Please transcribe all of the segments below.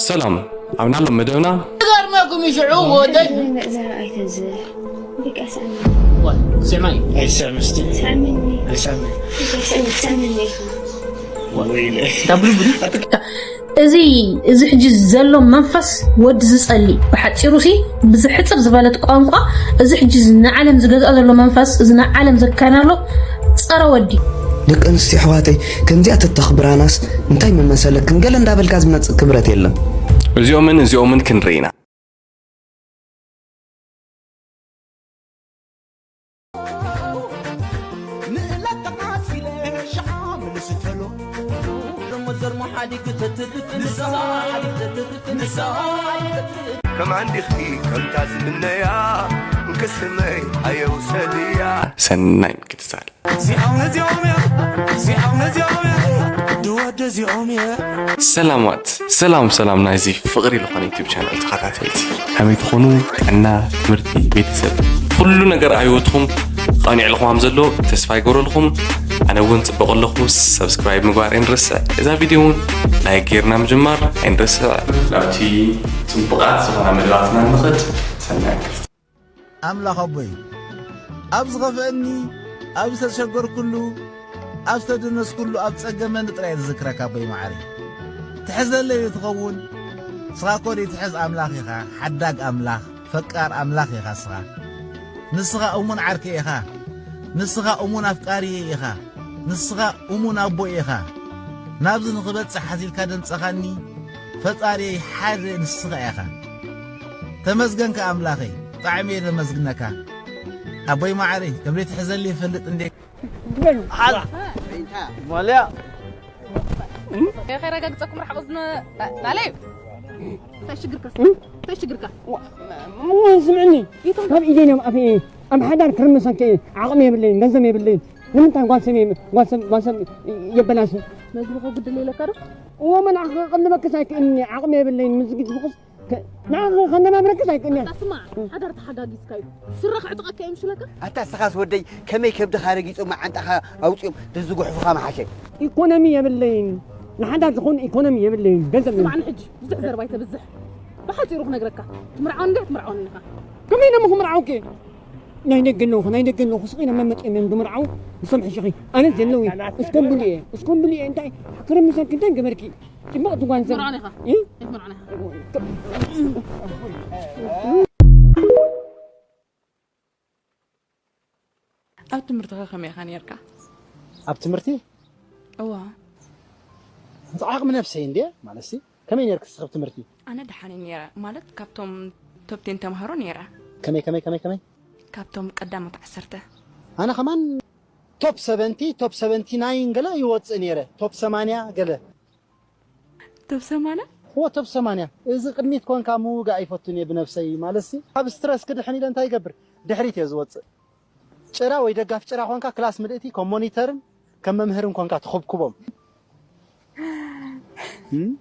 ሰላም፣ ኣብ ናሎም መደብና። ገርመኩም ይሽዑ ወደይ لا لا ኣይተዝህ በቃ ስዕመኒ ስዕማይ ኣይሰምስቲ ስዕመኒ ኣይሰምዕ ስዕመኒ ኢኻ ወይለ ዳብሉ ብሉ እዚ እዚ ሕጂ ዘሎ መንፈስ ወዲ ዝጸሊ ብሓጺሩ ሲ ብዝሕጽር ዝበለት ቋንቋ እዚ ሕጂ እዚ ንዓለም ዝገዝኣ ዘሎ መንፈስ እዚ ንዓለም ዘካናሎ ጸረ ወዲ ደቂ ኣንስትዮ ኣሕዋተይ ከምዚኣ ተተኽብራናስ እንታይ ምመሰለክን ገለ እንዳበልካ ዝመፅእ ክብረት የለን። እዚኦምን እዚኦምን ክንርኢ ኢና። ከም ዓንዲኺ ከምታ ዝምነያ እንክስመይ ኣየውሰድያ ሰናይ ምክትታል። እዚኦም ነዚኦም እዮም እዚኦም ነዚኦም እዮም ድወደ እዚኦም እዮም ሰላማት ሰላም ሰላም ናይዚ ፍቕሪ ዝኾነ ዩቲብ ቻናል ተኸታተልቲ ከመይ ትኾኑ? ጥዕና፣ ትምህርቲ፣ ቤተሰብ ኩሉ ነገር ኣብ ህይወትኩም ቐኒዕልኩም ከም ዘሎ ተስፋ ይገብረልኩም። ኣነ እውን ፅበቐለኹ ሰብስክራይብ ምግባር ኣይንረስዕ። እዛ ቪድዮ እውን ላይክ ጌርና ምጅማር ኣይንረስዕ። ናብቲ ፅቡቓት ዝኾና መደባትና ንኸድ ሰናይ ክፍቲ ኣምላኽ ኣቦይ ኣብ ዝኸፍአኒ ኣብ ዝተሸገርኩሉ ኣብ ዝተደነስኩሉ ኣብ ጸገመኒ ጥራይ ዝዝክረካ ኣቦይ መዓረይ ትሕዘለይ ትኸውን ንስኻ ኮዲ ትሕዝ ኣምላኽ ኢኻ ሓዳግ ኣምላኽ ፈቃር ኣምላኽ ኢኻ ንስኻ ንስኻ እሙን ዓርከይ ኢኻ ንስኻ እሙን ኣፍቃሪየ ኢኻ ንስኻ እሙን ኣቦይ ኢኻ ናብዚ ንኽበጽሕ ሓዚልካ ደምጸኻኒ ፈጣሪየይ ሓደ ንስኻ ኢኻ ተመስገንካ ኣምላኸይ ብጣዕሚ እየ ዘመስግነካ ኣቦይ መዓረይ ከም ዘይትሕዘሊ ይፈልጥ እንዴ ማልያ ከረጋግፀኩም ርሓቕ ዝነ ናለዩ እንታይ ሽግርካ እንታይ ሽግርካ ስምዕኒ ካብ ኢደን እዮም ኣፍ ኣብ ሓዳር ክርምሰን ከ ዓቕሚ የብለይን ገንዘብ የብለይን ንምንታይ ጓልሰብ ጓልሰብ የበላስ መዝሙኸ ግድል የለካ ዶ እዎ መን ክቕልበክስ ኣይክእልኒ ዓቕሚ የብለይን ምስ ግድፍክስ ንዓኺ ከነባብረክስ ኣይክእልኒ ስማ ሓዳር ተሓጋጊዝካ እዩ ስረ ክዕጥቐካ እዮም ሽለካ ኣታ ስኻስ ወደይ ከመይ ከብድኻ ረጊጾም መዓንጣኻ ኣውጺኦም ደዝጉሕፉኻ መሓሸ ኢኮኖሚ የብለይን ንሓዳር ዝኾኑ ኢኮኖሚ የብለይን ገንዘብ ስማዕኒ ሕጂ ብዙሕ ዘረባ ኣይተብዝሕ ብሓፂሩ ክነግረካ ትምርዓውን እንዲያ ትምርዓውን ኢኻ ከመይ ኢሎም ክምርዓውኪ ናይ ደገ ኣለኹ ናይ ደገ ኣለኹ ስቕ ኢሎም መመፂኦም እዮም ዝምርዓው ንሶም ሕሽኺ ኣነ ዘለዊ እስኮምብሉ እየ እስኮምብሉ እየ እንታይ ክርምሰልኪ እንታይ ገበርኪ ፅቡቕ ትጓንዘብ ትምርዓውን ኢኻ እ? ኣይትምርዓውን ኢኻ ኣብ ትምህርትኸ ከመይ ኢኻ ነርካ? ኣብ ትምህርቲ እዋ ዓቕሚ ነብሰይ እንድየ ማለት ሲ ከመይ ነርክ ስኽብ ትምህርቲ ኣነ ደሓነ ነይረ ማለት ካብቶም ቶፕቴን ተምሃሮ ነይረ ከመይ ከመይ ከመይ ከመይ ካብቶም ቀዳሞት ዓሰርተ ኣነ ከማን ቶፕ ሰቨንቲ ቶፕ ሰቨንቲ ናይን ገለ ይወፅእ ነይረ ቶፕ ሰማንያ ገለ ቶብ ሰማንያ እዎ ቶብ ሰማንያ እዚ ቅድሚት ኮንካ ምውጋእ ኣይፈቱን እየ ብነብሰይ ማለትሲ ካብ ስትረስ ክድሕን ኢለ እንታይ ይገብር ድሕሪት እየ ዝወፅእ ጭራ ወይ ደጋፍ ጭራ ኮንካ ክላስ ምልእቲ ከም ሞኒተርን ከም መምህርን ኮንካ ትኹብኩቦም እም?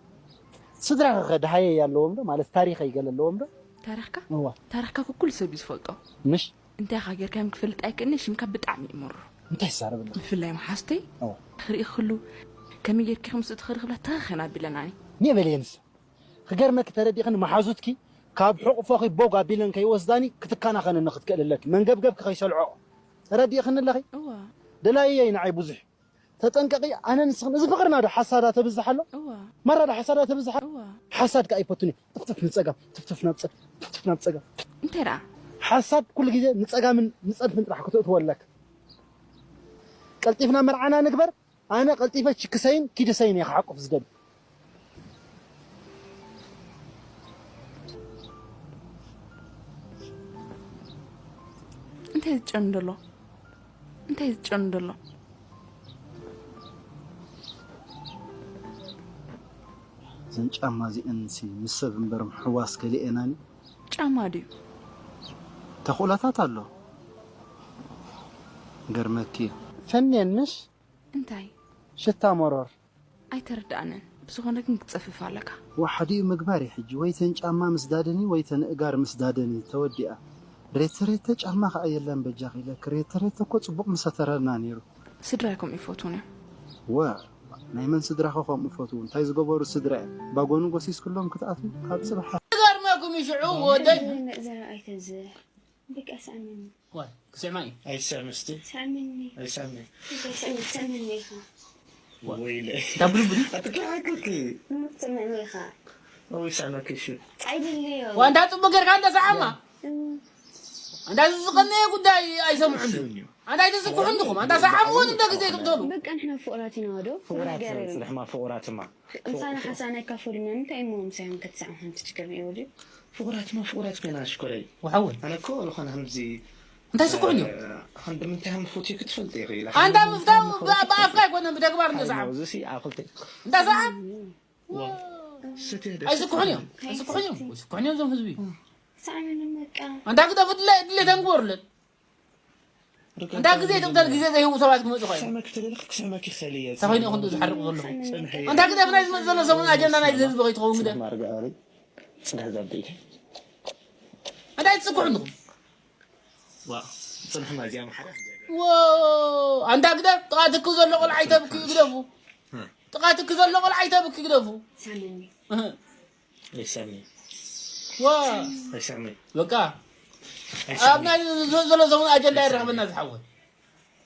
ስድራ ከኸ ድሃየ ኣለዎም ዶ ማለት ታሪኸ ይገለ ኣለዎም ዶ ታሪኽካ እዋ ታሪኽካ ኩኩሉ ሰብ እዩ ዝፈልጦ ምሽ እንታይ ኢኻ ጌርካዮም ክፈልጥ ኣይክእልን ሽምካ ብጣዕሚ እዩ መሩ እንታይ ትዛረብ ኣለኻ ብፍላይ መሓዝተይ እዋ ክርኢ ክሉ ከመይ ጌርኪ ከምስኡ ትኸዲ ክብላ ተኸኸን ኣቢለናኒ ኒበለየንስ ክገርመኪ ተረዲእኽኒ መሓዙትኪ ካብ ሕቑፎኺ ቦግ ኣቢለን ከይወስዳኒ ክትከናኸነኒ ክትክእል ኣለኪ መንገብገብኪ ከይሰልዖ ተረዲእኽኒ ኣለኺ እዋ ደላይየይ ንዓይ ብዙሕ ተጠንቀቒ ኣነ ንስኽን እዚ ፍቕርና ዶ ሓሳዳ ተብዝሕ ኣሎ እዋ ማራ ዶ ሓሳዳ ተብዝሕ ኣሎ እዋ ሓሳድ ከኣ ይፈቱኒ ጥፍጥፍ ንጸጋም ጥፍጥፍ ናብ ጸ- ጥፍጥፍ ናብ ጸጋም እንታይ ደኣ ሓሳድ ኩሉ ግዜ ንጸጋምን ንጸድፍን ጥራሕ ክትእትወለክ ቀልጢፍና መርዓና ንግበር ኣነ ቀልጢፈ ችክሰይን ኪድሰይን እየ ክሓቁፍ ዝደሊ እንታይ ዝጨኑ ደሎ እንታይ ዝጨኑ ደሎ እዘን ጫማ እዚአን ሲ ምስ ሰብ እምበር ምሕዋስ ከሊኤናኒ ጫማ ድዩ ተኽእሎታት ኣሎ ገርመኪ እዩ ፈንየን ምሽ እንታይ ሽታ መሮር ኣይተረድኣንን ብዝኾነ ግን ክትፀፍፍ ኣለካ ዋሕዲኡ ምግባር እዩ ሕጂ ወይ ተን ጫማ ምስ ዳደኒ ወይ ተን እጋር ምስ ዳደኒ ተወዲኣ ሬተ ሬተ ጫማ ከዓ የለን በጃኺ ኢለኪ ሬተ ሬተ እኮ ፅቡቕ ምሰተረልና ነይሩ ስድራይ ከምኡ ይፈትዉን እዮም ወ ናይ መን ስድራኸ ከምኡ ፈትዉ? እንታይ ዝገበሩ ስድራ እዮም? ባጎኑ ጎሲስክሎም ክትኣትዉ ካብ ጽባሕ ገርመኩም ይሽዑ ወደይ ዘረኣይተዝ በቃ ስኣመኒ ዋይ ክስዕማ እዩ ኣይሰምስቲ ስኣመኒ ኣይሰሚ ስኣመኒ ኢኻ ወይለ እንታ ብልብሊ ኣትካክልኪ ትምርትምዕኒ ኢኻ ወይ ሰመኪ ሹ ኣይደለዮ ዋንዳ ጽቡቅ ጌርካ እንተ ሰዓማ እንዳ ዝዝቀነየ ጉዳይ ኣይሰምዑን ኣንታ ኣይትዝግሑ እንድኹም ኣንታ ሰዓምዎ እንደ ግዜ ትብደሉ በቃ ንሕና ፍቕራት ኢና ዶ ፍቁራት ገረኒ ጽንሕማ ፍቁራትማ ምሳና ሓሳብ ኣይካፈሉና እንታይ እሞ ምሳዮም ክትሰዓም ሓንቲ ትገርም እዩ ወዲ ፍቁራትማ ፍቁራት ኮይና ሽኮረይ ወሓወል ኣነ እኮ ዝኾነ ከምዚ እንታይ ስኩሕን እዩ ከምዚ ምንታይ ከም ፍትዩ ክትፈልጥ ይኽእል ኣንታ ምፍታው ብኣፍካ ኣይኮነን ብተግባር እንደ ሰዓም እዚ ኣክልተ እንታ ሰዓም ስት ኣይስኩሕን እዮም ኣይስኩሕን እዮም ስኩሕን እዮም ዞም ህዝቢ ሳዕመኒ በቃ ኣንታ ግደፉ ድለ ድሌተን ግበሩለን እንዳ ግዜ ትቕተል ግዜ ዘይህቡ ሰባት ክመፁ ኸ ክሰመክ ትደልክ ክሰመክ ይኽእል እየ ተኸይኑ ክንዱ ዝሓርቁ ዘለኹ ጽንሐ ኣንታ ግዜ ብናይ ዝመፅ ዘሎ ሰሙን ኣጀንዳ ናይ ህዝቢ ከይትኸውን ግደ ጽንሐ ዛብደይተ እንታይ ትፅኩሑ እንድኹም ጽንሕና እዚኣ ማሓዳ ኣንታ ግደ ጥቓ ትክ ዘሎ ቆልዓ ይተብክ ግደፉ ጥቓ ትክ ዘሎ ቆልዓ ይተብክ ግደፉ ሳመኒ ይሰሚ ዋ ይሰሚ በቃ ኣብ ናይ ዘሎ ሰሙን ኣጀንዳ ይረኽበና ዝሓወት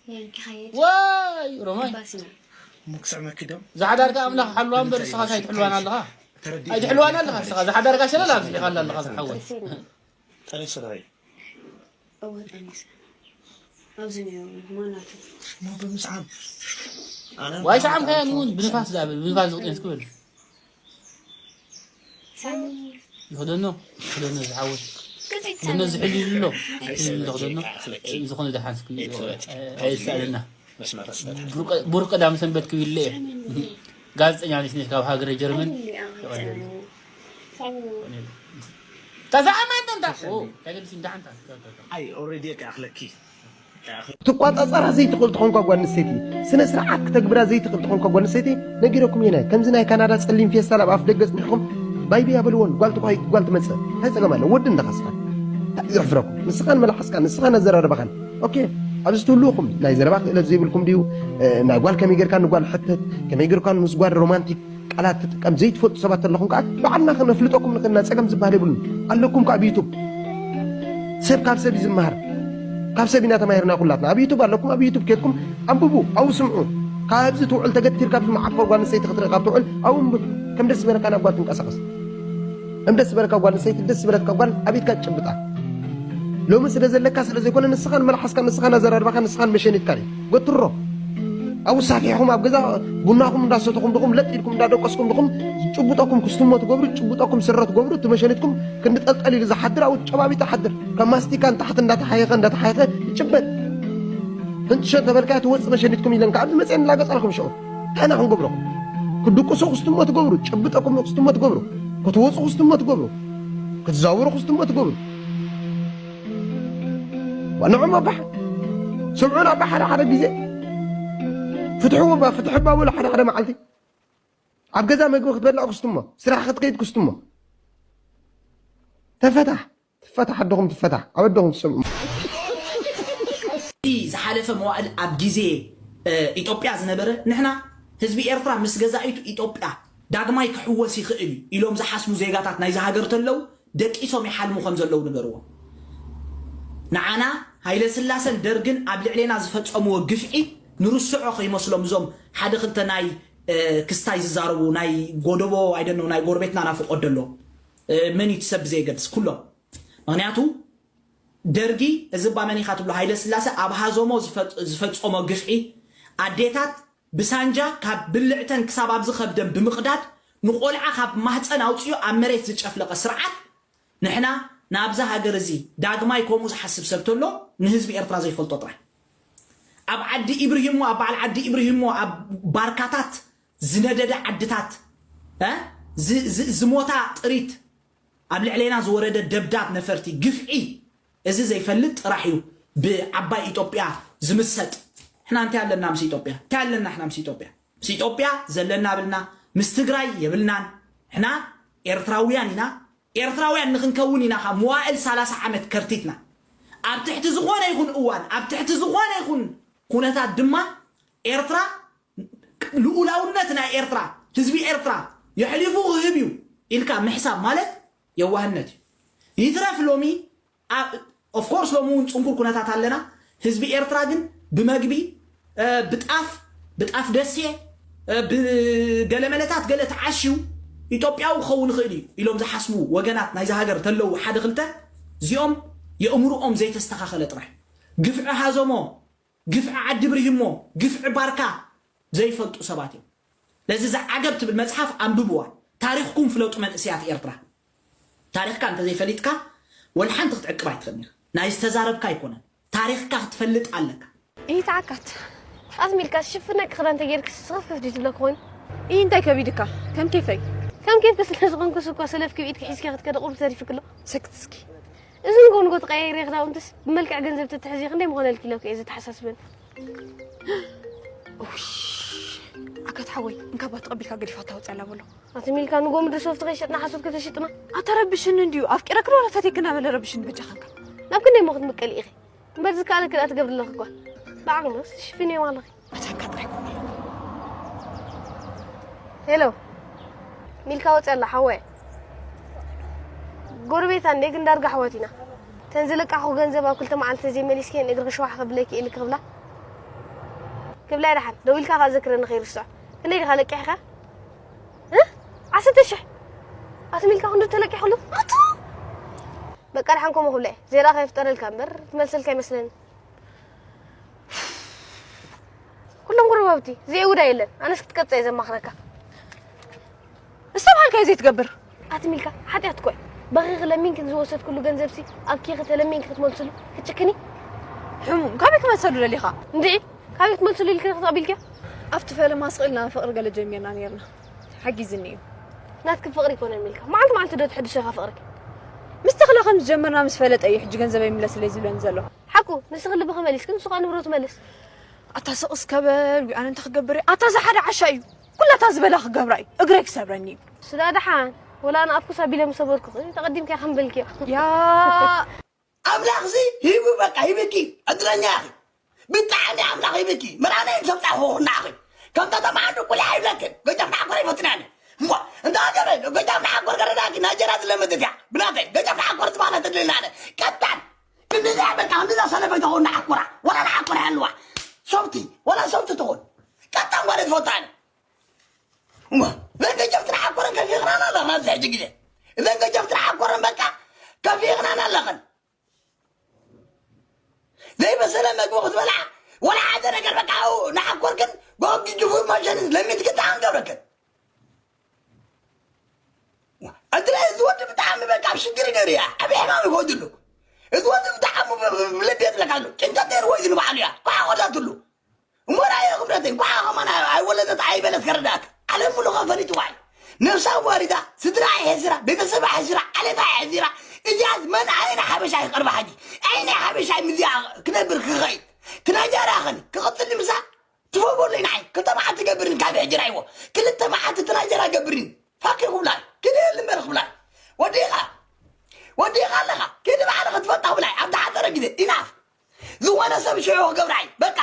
የንኪ ኸየድ ዋይ ሮማይ ባስና ክሰመክ ዶ ዝሓዳርካ ኣምላኽ ሓልዋ እምበር ንስኻስ ኣይትሕልዋን ኣለኻ ኣይትሕልዋን ኣለኻ ንስኻ ዝሓዳርካ ሸለል ኣብዚሕኻላ ኣለኻ ዝሓወት ጠሪስራይ እወ ጠኒሰ ኣብዚ ነይሩ ማናቱ ሞ ብምስዓም ዋይ ሰዓም ከያን እውን ብንፋስ ዳብል ብንፋስ ዝውጤን ትክብል ሳመኒ ይኸደኖ ይኸደኖ ዝሓወት ገዚት ብነ ዝሕልሉ ኣሎ ዝሕልሉ ክደኖ ዝኾነ ደሓን ኣይሳለና ቡሩቅ ቀዳም ሰንበት ክብል እየ ጋዜጠኛ ነሽ ነሽ ካብ ሃገረ ጀርመን ተዛዓማ እንተ እንታ ተገልሲ እንዳ ሓንታ ኣይ ኦልሬዲ የቃ ኣኽለኪ ክትቋጻጸራ ዘይትኽእል ትኾንኳ ጓል ኣንስተይቲ ስነ ስርዓት ክተግብራ ዘይትኽእል ትኾንኳ ጓል ኣንስተይቲ ነጊረኩም እየ ከምዚ ናይ ካናዳ ጸሊም ፌስታል ኣብ ኣፍ ደገ ጽኒሕኩም ባይብያ በልወን ጓል ትኾይ ጓል ትመጽእ እንታይ ጸገም ኣለዎ ወዲ እንድኻ ስኻ እንታይ እዩ ዘሕፍረኩም ንስኻን መላሓስካን ንስኻን ኣዘራርባኻን ኦኬ ኣብዚ ትህልውኹም ናይ ዘረባ ክእለት ዘይብልኩም ድዩ ናይ ጓል ከመይ ጌርካ ንጓል ሕተት ከመይ ጌርካ ምስ ጓል ሮማንቲክ ቃላት ትጥቀም ዘይትፈልጡ ሰባት ኣለኹም ከዓ ባዕልና ክነፍልጠኩም ንኽእልና ፀገም ዝበሃል የብሉን ኣለኩም ከዓ ብዩቱብ ሰብ ካብ ሰብ እዩ ዝመሃር ካብ ሰብ ኢና ተማሂርና ኩላትና ኣብ ዩቱብ ኣለኩም ኣብ ዩቱብ ኬድኩም ኣንብቡ ኣብኡ ስምዑ ካብዚ ትውዕል ተገቲር ካብዚ መዓኮር ጓል ኣንስተይቲ ክትርኢ ካብ ትውዕል ኣብኡ እንብብ ከም ደስ ዝበለካ ናብ ጓል ትንቀሳቀስ ከም ደስ ዝበለካ ጓል ኣንስተይቲ ደስ ዝበለትካ ጓል ኣቤትካ ትጭብጣ ሎሚ ስለ ዘለካ ስለ ዘይኮነ ንስኻን መልሓስካ ንስኻን ኣዘራርባኻ ንስኻን መሸኒትካ እዩ ገትሮ ኣብኡ ሳፊሕኹም ኣብ ገዛ ቡናኹም እንዳሰተኹም ድኹም ለጥ ኢልኩም እንዳደቀስኩም ድኹም ጭቡጠኩም ክስትሞ ትገብሩ ጭቡጠኩም ስረ ትገብሩ እቲ መሸኒትኩም ክንዲ ጠልጠል ኢሉ ዝሓድር ኣብኡ ጨባቢጡ ሓድር ካብ ማስቲካ ንታሕቲ እንዳተሓየኸ እንዳተሓየኸ ይጭበጥ ህንጥሸ ተበልካዮ ትወፅእ መሸኒትኩም ኢለን ከዓ ኣብዚ መፅአን ላገፃልኩም ሽዑ እንታይ ኢና ክንገብረኹም ክድቅሱ ክስትሞ ትገብሩ ጭብጠኩም ክስትሞ ትገብሩ ክትወፁ ክስትሞ ትገብሩ ክትዛወሩ ክስትሞ ትገብሩ ንዖም ኣባሓ ስምዑን ኣባ ሓደ ሓደ ግዜ ፍትሕዎ ባ ፍትሒ ባ በሉ ሓደ ሓደ መዓልቲ ኣብ ገዛ መግቢ ክትበልዕ ክስትሞ ስራሕ ክትከይድ ክስትሞ ተፈታሕ ትፈታሕ ኣደኹም ትፈታሕ ኣብ ኣደኹም ትሰምዑ እቲ ዝሓለፈ መዋእል ኣብ ግዜ ኢትዮጵያ ዝነበረ ንሕና ህዝቢ ኤርትራ ምስ ገዛኢቱ ኢትዮጵያ ዳግማይ ክሕወስ ይኽእል እዩ ኢሎም ዝሓስቡ ዜጋታት ናይዚ ሃገር ተለዉ ደቂሶም ይሓልሙ ከም ዘለዉ ንገርዎም። ንዓና ሃይለስላሰን ደርግን ኣብ ልዕሌና ዝፈጸምዎ ግፍዒ ንርስዖ ከይመስሎም እዞም ሓደ ክልተ ናይ ክስታይ ዝዛረቡ ናይ ጎደቦ ኣይደነው ናይ ጎረቤትና ናፍቆት ደሎ መን እዩ ሰብ ብዘየገድስ ኩሎም ምክንያቱ ደርጊ እዚ እባ መን ኢኻ ትብሎ ሃይለስላሰ ኣብ ሃዞሞ ዝፈጸሞ ግፍዒ ኣዴታት ብሳንጃ ካብ ብልዕተን ክሳብ ኣብዚ ከብደን ብምቕዳድ ንቆልዓ ካብ ማህፀን ኣውፅዮ ኣብ መሬት ዝጨፍለቐ ስርዓት ንሕና ናብዛ ሃገር እዚ ዳግማይ ከምኡ ዝሓስብ ሰብ ተሎ ንህዝቢ ኤርትራ ዘይፈልጦ ጥራይ ኣብ ዓዲ ኢብርሂሞ ኣብ በዓል ዓዲ ኢብርሂሞ ኣብ ባርካታት ዝነደደ ዓድታት ዝሞታ ጥሪት ኣብ ልዕሌና ዝወረደ ደብዳብ ነፈርቲ ግፍዒ እዚ ዘይፈልጥ ጥራሕ እዩ ብዓባይ ኢትዮጵያ ዝምሰጥ ሕና እንታይ ኣለና ምስ ኢትዮጵያ እንታይ ኣለና ሕና ምስ ኢትዮጵያ ምስ ኢትዮጵያ ዘለና ብልና ምስ ትግራይ የብልናን ሕና ኤርትራውያን ኢና ኤርትራውያን ንክንከውን ኢና ካብ መዋእል ሰላሳ ዓመት ከርቲትና ኣብ ትሕቲ ዝኾነ ይኹን እዋን ኣብ ትሕቲ ዝኾነ ይኹን ኩነታት ድማ ኤርትራ ልኡላውነት ናይ ኤርትራ፣ ህዝቢ ኤርትራ የሕሊፉ ክህብ እዩ ኢልካ ምሕሳብ ማለት የዋህነት እዩ። ይትረፍ ሎሚ ኦፍኮርስ ሎሚ እውን ፅንኩር ኩነታት ኣለና። ህዝቢ ኤርትራ ግን ብመግቢ፣ ብጣፍ፣ ብጣፍ ደሴ፣ ብገለመለታት ገለ ተዓሽዩ ኢትዮጵያዊ ክኸውን ይኽእል እዩ ኢሎም ዝሓስቡ ወገናት ናይዚ ሃገር ተለዉ ሓደ ክልተ፣ እዚኦም የእምርኦም ዘይተስተኻኸለ ጥራሕ፣ ግፍዒ ሃዘሞ፣ ግፍዒ ዓዲ ብርሂሞ፣ ግፍዒ ባርካ ዘይፈልጡ ሰባት እዮም። ለዚ እዛ ዓገብ ትብል መጽሓፍ ኣንብብዋ። ታሪኽኩም ፍለጡ መንእሰያት ኤርትራ። ታሪኽካ እንተዘይፈሊጥካ ወላ ሓንቲ ክትዕቅብ ኣይትኽእልን ኢኻ። ናይ ዝተዛረብካ ኣይኮነን። ታሪኽካ ክትፈልጥ ኣለካ። ይትዓካት። ኣዝሚልካ ሽፍነቂ ክዳን ተጌርክስ ስኽፍክፍ ድዩ ትብለኪ ኮይኑ? እይ እንታይ ከቢድካ? ከም ኬፈይ። ከም ኬፍኪ ስለ ዝኾንኩስ እኮ ሰለፍኪ ብኢድኪ ሒዝኪ ክትከዲ ቁሩብ ተሪፍኪ ኣሎ። ሰክት እስኪ። እዚ ንጎ ንጎ ተቀያይረ ክዳውንትስ ብመልክዕ ገንዘብ ተትሕዚ ክንደይ ምኾነልኪ ኢለኪ እየ ዘተሓሳስበኒ። ኣካት ሓወይ እንካባ ተቐቢልካ ገዲፋ ታወፅያ ኣላ በሎ። ኣቲ ሚልካ ንጎ ምድሪ ሶፍቲ ከይሸጥና ሓሶት ከተሽጥና? ኣታ ረብሽኒ እንድዩ ኣፍቂረክ ዶ ፈቴክ እናበለ ረብሽኒ በጃኻንካ። ናብ ክንደይ ሞ ክትምቀሊ ኢኺ? እምበር ዝከኣለኪ ደኣ ትገብሪ ኣለኺ እኳ። ብዓቕምስ ትሽፍንዮም ኣለኺ። ኣታ ኣካት ጥራይ ኮነ። ሄሎ ሚልካ ወፂ ኣላ ሓወይ። ጎረቤታ እንዴ ግን ዳርጋ ኣሕዋት ኢና። ተን ዝለቃኹ ገንዘብ ኣብ ክልተ መዓልቲ ዘይመሊስክየን እግርኺ ሸዋሕ ከብለኪ ኢልኪ ክብላ። ክብላይ ደሓን ደዊልካ ከኣ ዘክረኒ ከይርስዖ። ክንደይ ዲኻ ለቂሕካ? እ? ዓሰርተ ሽሕ። ኣቲ ሚልካ ክንዱ ተለቂሕሉ? ኣቱ! በቃ ደሓን ከምኡ ክብለ እየ። ዜራ ከይፍጠረልካ እምበር ትመልሰልካ ይመስለኒ። ኩሎም ጎረባብቲ ዘይውዳ የለን። ኣነስ ክትቀብፀ እየ ዘማኽረካ። እሳ በሃልካዮ ዘይትገብር። ኣቲ ሚልካ ሓጢኣት እኮ እዩ። በኺኺ ለሚንኪ ዝወሰድክሉ ገንዘብሲ ኣብ ኪኺ ተለሚንኪ ክትመልስሉ ክትጭክኒ። ሕሙም ካበይ ክመልሰሉ ደሊኻ? እንድዒ ካበይ ክትመልስሉ ኢልኪ ክትቐቢልኪ? ኣብቲ ፈለማ ስቕ ኢልና ፍቕሪ ገለ ጀሚርና ነይርና። ሓጊዝኒ እዩ። ናትኪ ፍቕሪ ይኮነን ሚልካ። መዓልቲ መዓልቲ ዶ ትሕድሶ ኢኻ ፍቕርኪ? ምስ ተኽለ ከም ዝጀመርና ምስ ፈለጠ እዩ ሕጂ ገንዘበይ ምለስለይ ዝብለኒ ዘሎ። ሓቁ ንስኺ ልብኺ መሊስኪ ንሱ ከዓ ንብረቱ መልስ። ኣታ ስቕ እስከ በል፣ ዊ ኣነ እንታይ ክገብር እየ? ኣታ እዛ ሓደ ዓሻ እዩ። ኩላ እታ ዝበላ ክገብራ እዩ። እግረይ ክሰብረኒ እዩ። ስዳ ደሓን፣ ወላ ኣነ ኣፍኩስ ኣቢለ ምሰበርኩኺ፣ ተቐዲምካ ከምበልክዮ። ያ ኣምላኽሲ ሂቡ በቃ ሂብኪ፣ ዕድለኛ ኢኺ። ብጣዕሚ ኣምላኽ ሂብኪ። መራነይ ሰብታ ሆኽና ኢኺ። ከም ከተማ ዓዲ ቁልሕ ኣይብለክን። ገጃፍ ንዓኮር ኣይፈትናን። እሞ፣ እንተ ሃገረ፣ ገጃፍ ንዓኮር ገረዳኪ፣ ናጀራ ዝለመደት እያ። ብናተይ፣ ገጃፍ ንዓኮር ዝበሃላ ተድልልና ኣነ። ቀጣን፣ ክንዲዛ በቃ፣ ክንዲዛ ሰለፈይ ተኾን ንዓኮራ። ወላ ንዓኮራ ያለዋ። ሰብቲ፣ ወላ ሰብቲ ትኾን። ቀጣን ጓል ትፈታ ኣነ። እሞ፣ እዘን ገጀፍቲ ንዓኮረን ከፊኽናን ኣለኽና ኣብዚ ሕጂ ግዜ። እዘን ገጀፍቲ ንዓኮረን በቃ ከፊኽናን ኣለኽን። ዘይበሰለ መግቢ ክትበልዓ፣ ወላ ሓደ ነገር በቃ፣ ንዓኮርክን ጎጊ ጅፉር ማሸንስ ለሚትክን ደኣ ክንገብረክን። ዕድለ እዚ ወዲ ብጣዕሚ በቃ ኣብ ሽግር ነይሩ እያ። ዓብዪ ሕማም ይኸድሉ። እዚ ወዲ ብጣዕሚ ብ-፣ ብ-፣ ብለብ የጥለካ ኣሎ። ጭንቀት ነይርዎ እዩ ንባዕሉ እያ። ኳዓ ኸዳትሉ። እሞ ራእየ ክብረተይ፣ ኳዓ ኸማን ኣይ-፣ ኣይወለደት ኣይበለት ከረዳእካ። ዓለም ሙሉኻ ፈሊጥዋ እዩ። ነብሳ ኣዋሪዳ፣ ስድራ ኣይ ሐሲራ፣ ቤተሰብ ኣይ ሐሲራ፣ ዓሌት ኣይ ሐሲራ። እዚኣ መን ኣይ ንሓበሻ ይቐርባ ሕጂ? ኣይ ናይ ሓበሻ ምዚኣ ክነብር ክኸይድ? ትናጃራ ኸን ክቕጽል ንምሳ? ትፈቦለይ ንዓይ ክልተ መዓልቲ ገብርን ካብ ሕጂ ራይዎ ክልተ መዓልቲ ትናጀራ ገብርን ፋኪ ክብላይ ክደል እምበር ክብላይ ወዲኻ ወዲኻ ኣለኻ። ኪድ ባዕልኻ ትፈታ ክብላይ ኣብ ተሓፀረ ግዜ ኢናፍ። ዝኾነ ሰብ ሽዑ ክገብራይ በቃ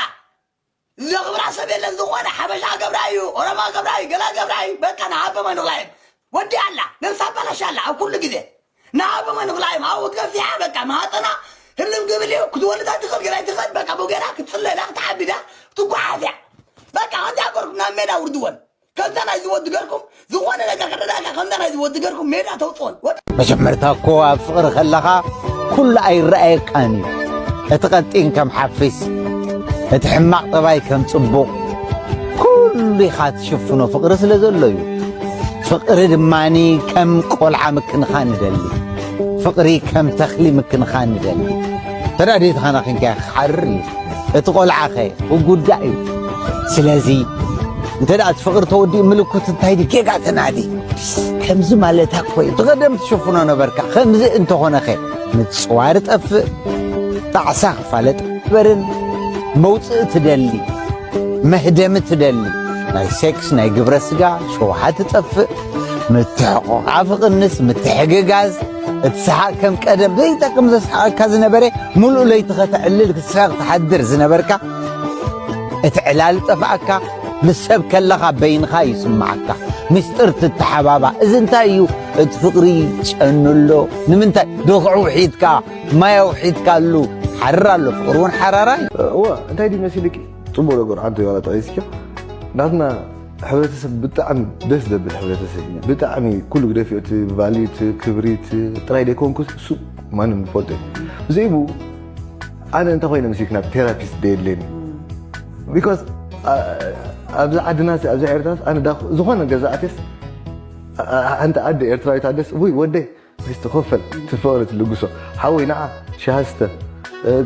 ዘኽብራ ሰብ የለን። ዝኾነ ሓበሻ ገብራዩ ኦሮማ ገብራዩ ገላ ገብራዩ በቃ ንሃበማ ንኽላይም ወዲ ኣላ ነብሳ ኣባላሽ ኣላ ኣብ ኩሉ ግዜ ንሃበማ ንኽላይም ኣብኡ ገፊሓ በቃ ማህፀና ህልም ክብል እዩ ክትወልዳ ትኽእል ገላይ ትኽእል በቃ ቦጌራ ክትፅለላ ክትሓብዳ ትጓሓፍያ በቃ ከምዚ ኣገርኩም ናብ ሜዳ ውርድወን። ከምዛ ናይዚ ወዲ ገርኩም ዝኾነ ነገር ከረዳእካ ከምዛ ናይዚ ወዲ ገርኩም ሜዳ ተውፅኦን። ወዲ መጀመርታ እኮ ኣብ ፍቕሪ ከለኻ ኩሉ ኣይረኣየካን እዩ። እቲ ቀጢን ከም ሓፊስ፣ እቲ ሕማቕ ጠባይ ከም ጽቡቕ፣ ኩሉ ኢኻ ትሽፍኖ ፍቕሪ ስለ ዘሎ እዩ። ፍቕሪ ድማኒ ከም ቆልዓ ምክንኻን ይደሊ። ፍቕሪ ከም ተኽሊ ምክንኻን ይደሊ። ተዳዲትኻና ኺንካ ክሓርር እዩ። እቲ ቆልዓኸ ውጉዳእ እዩ። ስለዚ እንተ ደኣ እቲ ፍቕሪ ተወዲኡ ምልኩት እንታይ ድዩ ጌጋ ተናዲ። ከምዚ ማለታ እኮ እዩ። ብቐደም ትሽፍኖ ነበርካ። ከምዚ እንተኾነኸ ምጽዋር ጠፍእ፣ ጣዕሳ ክፋለጥ በርን መውጽኢ ትደሊ፣ መህደሚ ትደሊ፣ ናይ ሴክስ ናይ ግብረ ስጋ ሸውሃ ትጠፍእ፣ ምትሕቑቓፍ ቕንስ፣ ምትሕግጋዝ፣ እቲ ሰሓቕ ከም ቀደም ዘይጠቅም ዘስሓቐካ ዝነበረ፣ ሙሉእ ለይቲ ከተዕልል ክትስሕቕ ትሓድር ዝነበርካ፣ እቲ ዕላል ጠፍኣካ፣ ምስ ሰብ ከለኻ በይንኻ ይስምዓካ። ምስጢር ትተሓባባ። እዚ እንታይ እዩ? እቲ ፍቕሪ ጨኑ ኣሎ። ንምንታይ? ድኽዑ ውሒጥካ፣ ማይ ኣውሒጥካሉ። ሓርር ኣሎ። ፍቕሪ እውን ሓራራይ። እዋ፣ እንታይ ድዩ መሲልኪ? ጽቡቕ ነገር ሓንቲ ዋላ ጠቒስኪ። ናትና ሕብረተሰብ ብጣዕሚ ደስ ዘብል ሕብረተሰብ እዩ። ብጣዕሚ ኩሉ ግደፊ፣ እቲ ቫልዩ፣ እቲ ክብሪ፣ እቲ ጥራይ ደይኮንኩስ እሱ ማንም ይፈልጦ እዩ። ብዘይቡ ኣነ እንተኾይነ ምስልክ ናብ ቴራፒስት ደየድልየኒ። ቢኮዝ ኣብዚ ዓድና ኣብዚ ኤርትራስ ኣነ ዳ ዝኾነ ገዛ ኣትስ ሓንቲ ኣደ ኤርትራዊት ኣደስ ውይ ወደይ እስቲ ኮፈል ትፈወለ ትልግሶ ሓወይ ንዓ ሻሃ ስተ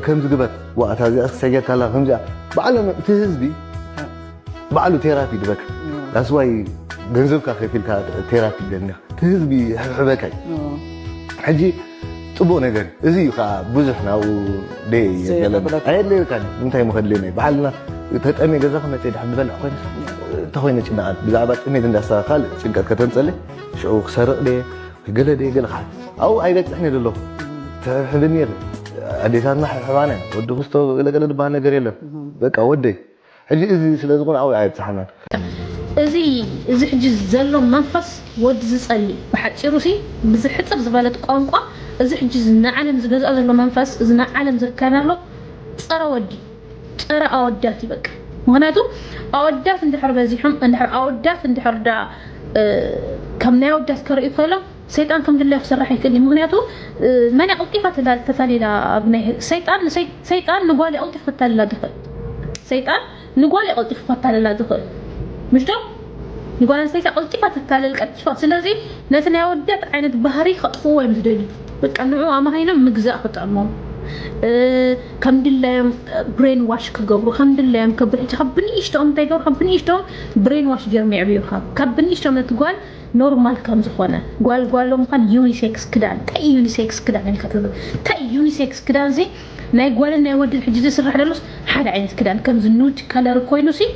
ከምዚ ግበር ዋእታ እዚኣ ሰጊርካላ ከምዚኣ ባዕሎም እቲ ህዝቢ ባዕሉ ቴራፒ ድበካ ዳስዋይ ገንዘብካ ከፊልካ ቴራፒ ደኒ እቲ ህዝቢ ሕብሕበካ እዩ ሕጂ ጽቡቕ ነገር እዚ እዩ ከዓ ብዙሕ ናብኡ ደየ የበለና ኣየድለየካ እንታይ ምኸድልየና ባዕልና ተጠምየ ገዛኻ መፅእ ድሓ ዝበልዕ ኮይነ እንተኾይነ ጭንዓት ብዛዕባ ጥሜት እንዳስኻ ካልእ ጭንቀት ከተምፀለይ ሽዑ ክሰርቕ ደየ ገለ ደየ ገለ ከዓ ኣብኡ ኣይበፅሕን እየ ዘለኹ ትሕብኒ ኣዴታትና ሕብሓባና ወዲ ክስቶ ገለገለ ዝበሃል ነገር የለን በቃ ወደይ ሕጂ እዚ ስለ ዝኾነ ኣብኡ ኣየብፅሓናን እዚ እዚ ሕጂ ዘሎ መንፈስ ወዲ ዝፀሊ ብሓፂሩ ሲ ብዝሕፅር ዝበለት ቋንቋ እዚ ሕጂ ንዓለም ዝገዝኦ ዘሎ መንፈስ እዚ ንዓለም ዝርከበ ኣሎ ፀረ ወዲ ፀረ ኣወዳት እዩ በቃ ምክንያቱ ኣወዳት እንድሕር በዚሖም እንድሕር ኣወዳት እንድሕር ዳ ከም ናይ ኣወዳት ከርእዩ ከሎም ሰይጣን ከም ድላዩ ክሰርሕ ይክእል እዩ ምክንያቱ መን ቀልጢፋ ተታሊላ ኣብ ናይ ሰይጣን ሰይጣን ንጓል ቀልጢፉ ክታልላ ዝክእል ሰይጣን ንጓል ቀልጢፉ ክታልላ ዝክእል ምሽ ዶ ንጓል ኣንስተይቲ ቀልጢፋ ትታለል ቀልጢፋ ስለዚ ነቲ ናይ ኣወዳት ዓይነት ባህሪ ከጥፍዎ እዮም ዝደልዩ በቃ ንዑ ኣማሃይኖም ምግዛእ ክጥዕሞም ከም ድላዮም ብሬን ዋሽ ክገብሩ ከም ድላዮም ከብሉ ሕጂ ካብ ብንእሽተኦም እንታይ ገብሩ ካብ ብንእሽተኦም ብሬን ዋሽ ገይሮም የዕብዩካ ካብ ብንእሽተኦም ነቲ ጓል ኖርማል ከም ዝኾነ ጓል ጓሎ ምዃን ዩኒሴክስ ክዳን እንታይ ዩኒሴክስ ክዳን ኢልካ ትብል እንታይ ዩኒሴክስ ክዳን እዚ ናይ ጓልን ናይ ወድን ሕጂ ዝስራሕ ደሎስ ሓደ ዓይነት ክዳን ከምዚ ኑድ ከለር ኮይኑ ሲ